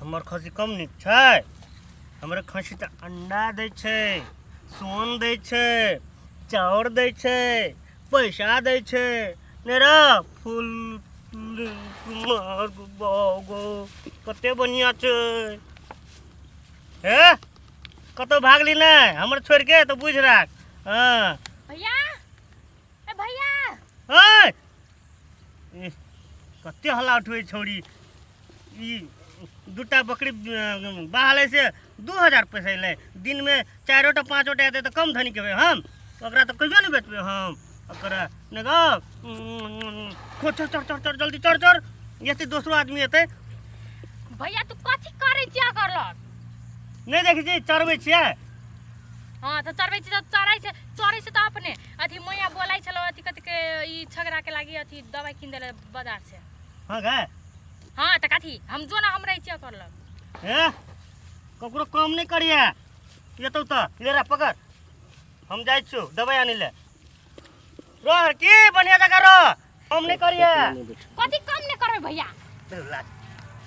हमर खस्सी कम नीक छै? हमर खस्सी तऽ अंडा दै छै, सोन दै छै, चाउर दै छै, पैसा दै छै। नहि रे फूल गो, कते बढ़िआँ छै। हे, कतहु भागली नहि हमर छोड़ि के तऽ बुझि राख। हँ। भैया, ए भैया। ओइ, कते हल्ला उठबै छौड़ी। ई दूटा बकरी बाहले से 2000 पैसा अयलै। दिनमे चारिओटा पाँचोटा एतै तऽ कम धनिक हेबै हम। ओकरा तऽ कहियो नहि बेचबै हम ओकरा। नहि गो, खो, चढ़ चढ़ चढ़ चढ़, जल्दी चढ़ चढ़, एते दोसरो आदमी एतै। भैया, तू कथी करै छियै करलक? नहि देखै छी, चढ़बै छियै। हँ, तऽ चढ़बै छी तऽ चढ़ै छै, चढ़ै छै तऽ अपने अथी मैया बोलै छलौ अथी कथी के ई छगड़ा के लागी अथी दवाई कीन देले बाजार से। हँ गै। हँ तऽ कथी हम जो ना, हम रहै छियै करलक। हे, ककरो काम नहि करिए। एतौ तऽ ले रा, पकड़, हम जाइ छियौ दवाइ आनै लए। रह की बढ़िया जगह रह, काम नहि करिए। कथी काम नहि करबै भैया?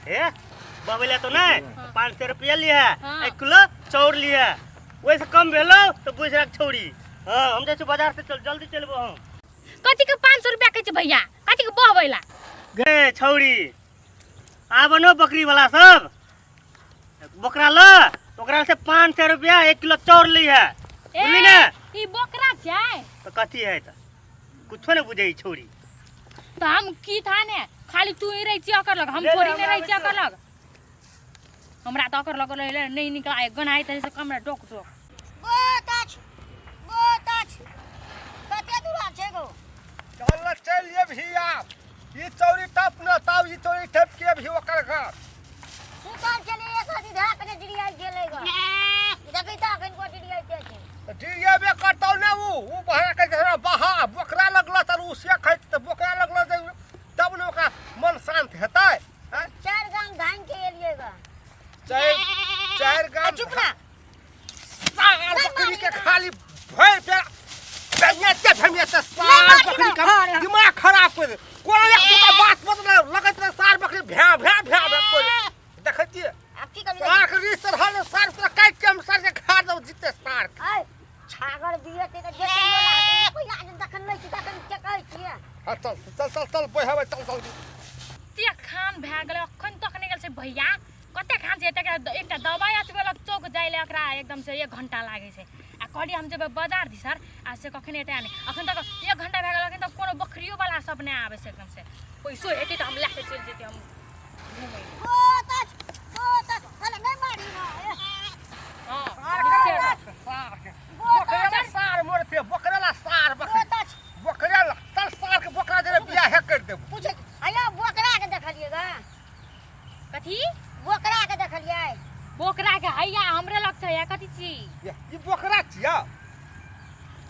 हे, बबैला तो नहीं 500 रुपया लिया। हाँ। 1 किलो चाउर लिया। वैसे कम भेलो तो बुझ रख छौड़ी। हाँ, हम जाइ छी बाजार से, चल जल्दी चलबो हम। कथी के 500 रुपया कहै छै भैया? कथी के बहबैला? गे छौड़ी, आब नो बकरी वाला सब बकरा ल, ओकरा से 500 रुपया 1 किलो चाउर ली है। ए, बुझली ने? ई बकरा छै? तो कथी है? तऽ कुछो नहीं बुझे ई छौड़ी। तऽ हम की था ने, खाली तू ही रहै छियै ओकर लग, हम ले ले, थोड़ी हम नहि रहै आबै छियै ओकर छियौ। लग। हमरा तऽ ओकर लग रहै नहि निकला गनाइ तरी से कमरा डोक डोक। बहुत अछि, बहुत अछि। कते दूर छै गो? चल न, चलि जेबही आब। ई चौरी टप न, तब ई चौरी टप के अभी ओकर घर। सुतल छलियै, एक हाथी धरा के डिरियाइ गेलै ग। देखै तऽ अखन को डिरियाइते छै। तऽ डिरियेबे करतौ ने। उ बहरा के जरा बहा बोकरा लगलो तऽ उ से खैत तऽ बोकरा लगलो तऽ तब ने ओकरा मन शांत हेतै, आँय? चारि गाम धान के एलियै ग। चारि गाम। चुप ना। सार बकरी के खाली भरि पेट भेमियाते भेमियाते सार मारी बकरी ना, के हाँ। दिमाग खराब कर दे। कोनो एक दूटा बात मतलब लगैत रहे सार बकरी भ्या भ्या भ्या भ्या कर देखै छियै। आब की करबी? सार के रिस रहल, सार तोरा काटि के हम सार के खा दौ जिते सार के। ऐ छागर दिए ते तऽ जेते मोला हेतै पहिला दिन तखन लै छी, तखन के कहै छियै। हाँ, चल चल चल चल, बैहबै, चल चल। कते खान भए गेलै, अखन तक नहि गेल छै भैया। कते खान छै एकटा एकटा दवाइ अथी लग चौक जाइ लए एकरा एकदम से 1 घंटा लागै छै। आ कहलियै हम जेबै बाजार दिसर, आ से कखन एतै नहि। अखन तक 1 घंटा भए गेल, अखन तक कोनो बकरियो वाला सब नहि आबै छै एकदम से। पैसो हेतै तऽ हम लए के चलि जेतै हम घुमै लए। बहुत अछि, बहुत अछि। साला नहि मारी ना ए। हँ। सार निश्चय। के सार के बकरेला सार मरते, बकरेला सार बकरी। बहुत अछि। बकरेला चल, सार के बकरा जरे बियाह कर देब। पूछे अया, बोकरा के देखलियै ग? कथी? बोकरा के देखलियै। बोकरा के हैया हमरे लग छै। या कथी छी? ई बकरा छिया?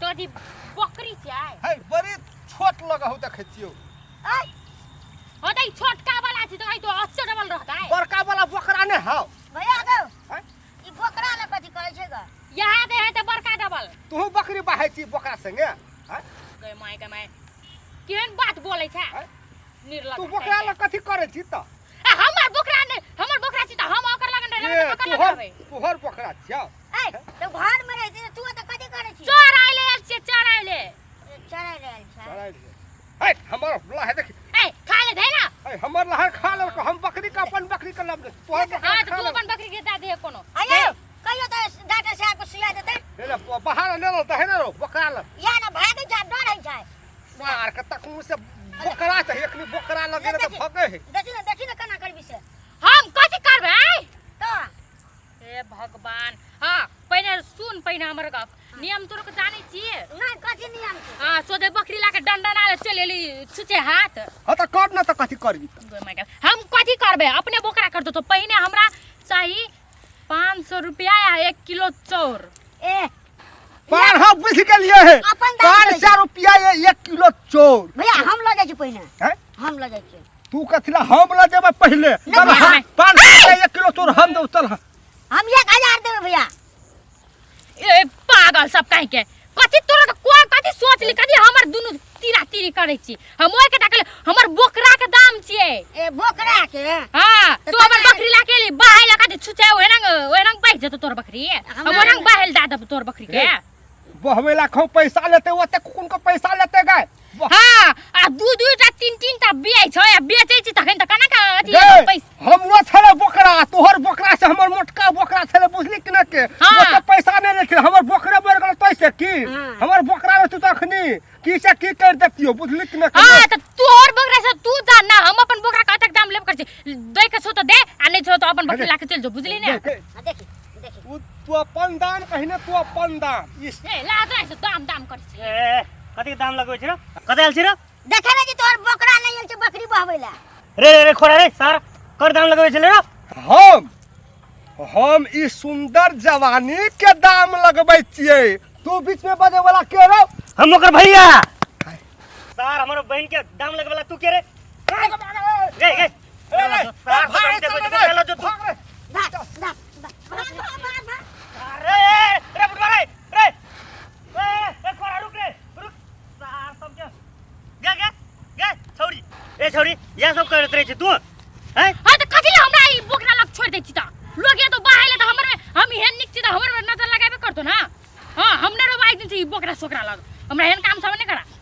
तो अथी बकरी छै। है, बड़ी छोट लगहु देखै छियौ। ऐ। हँ, तऽ ई छोटका वाला छै तऽ ई तो 80 डबल रहतै। बड़का वाला बकरा नहि हौ। भैया गौ। हैं? ई बोकरा लए कथी कहै छै ग? यहाँ दे है तऽ बड़का डबल। तू बकरी बाहै छी बकरा संगे, हैं? गय माय, गय माय, केहन बात बोलै छै। हैं? निर्लज। तू बकरा लग कथी करै छी तऽ? ए, हमर बोकरा नहि, हमर बोकरा छी तऽ हम ओकर लगन रहबै ए, तऽ ककर लगन तोहर रहबै? तोहर बकरा छियौ? ऐ, तऽ घर में रहै छी तू, तऽ कथी करै छी? चोर आइले आयल छियै, चोर आइले। चराइ रहल छै। चराइ रहियै। है, हमर लहर देखी। ए, खा ले दे ना। है, हमर लहर खा लेलको। हम बकरी के अपन बकरी के लब तोहर बकरा हाँ, तऽ खा तू लेलको। अपन बकरी के दए दे कोनो। अयो, कहियो तऽ डॉक्टर साहब के सुइया देतै। ले ले, बाहर ले लो दहे ने रो बकरा लग। या ना भागै छै, डर होइ छै। सार के तकू से बकरा चाही। एखनी बकरा लगे ने तऽ भगे है। देखी ने, देखी ने, केना करबी से। हम कथी करबै? तऽ हे भगवान! हाँ, पहिने सुन, पहिने हमर गप। नियम तोर के जानै छियै? नहि, कथी नियम छै? हाँ, सोझे बकरी ला के डंडा ले चलि एली छुचे हाथ। हाँ तऽ कर ने, तऽ कथी करबी तऽ? गय my God. हम कथी करबै? अपने बोकरा कर दो तो। पहिने हमरा चाही 500 रुपया या 1 किलो चाउर। ए। पार हम बुझ गेलिए है। अपन दाम पाँच कहै सौ रुपया ये 1 किलो चोर। भैया, हम लऽ जाइ छी पहिने। हैं? हम लऽ जाइ छी। तू कथी ला? हम लऽ जेबै पहिले। चल। नहीं, हाँ, नहीं। 500 रुपया 1 किलो चोर हम देब, चल हाँ। हम 1000 देबै भैया। ए पागल सब कहीं के, कथी तोरा के कोन कथी सोच ली? कथी हमर दुनू तीरा तीरी करै छी? हम ओइ के टाकले, हमर बोकरा के दाम छियै। ए, बोकरा के? हाँ। तऽ तू हमर तकरा- बकरी ला के एली बाह जेतो तोर बकरी। हमरा हम रंग बाहेल दा देब तोर बकरी के। रे। बहवे ला खौ पैसा लेते, ओते कुकुन के पैसा लेते गाय। हाँ, आ दू दू टा तीन तीन टा बियाइ छै आ बेचै छी तखन त केना के अथी गे, हेतौ पैसा। हमरो छलै बोकरा, तोहर बोकरा से हमर मोटका बोकरा छलै, बुझली कि नहि के? हाँ। ओते पैसा नहि लेथिन, हमर बोकरा मरि गेल तैसे की? हाँ। हमर बोकरा रहतौ तखनी की से की कर देतियो, बुझली कि नहि? हाँ त तोहर बोकरा से तू जान ना, हम अपन बोकरा के अतेक दाम लेब कर छी। दै के छौ त दे आ नहि छौ त अपन बकरी अरे। ला के चलि जो, बुझली ने? देख, हाँ, देखी देखी। तू अपन दाम कहिने, तू अपन दाम ए लाज रहै छै दाम दाम करै छै। ए, कथी के दाम लगबै छी रे? कतऽ आयल छी रे? देखे ने जी तोहर बकरा नहि आयल छै बकरी बहबै ला। रे रे रे खोरा रे सार, कर दाम लगबै छलै रे? हम ई सुंदर जवानी के दाम लगबै छियै, तू बीच में बजे वाला के रे? हम ओकर भैया सार, हमर बहन के दाम लगबै वाला तू के रे? गे गे सार, भाग, देखो, चल रे, देखो, जो तू भाग रे। भाग भाग भाग भाग भाग भाग। अरे रे बुढ़वा रे रे, ए ए खोरा रुक रे रुक, सार सब के गे गे गे छौरी, ए छौरी, इएह सब करैत रहै छै तू हैं? हाँ त कथी ले हमरा ई बोकरा लग छोड़ दै छी त? लोग ये तो बाहर ले त हमर हम एहन नीक छी त हमर नजर लगाबे करतो ना। हाँ, हम नै रहबै दिन से ई बोकरा सोकरा लग, हमरा एहन काम सब नै करा।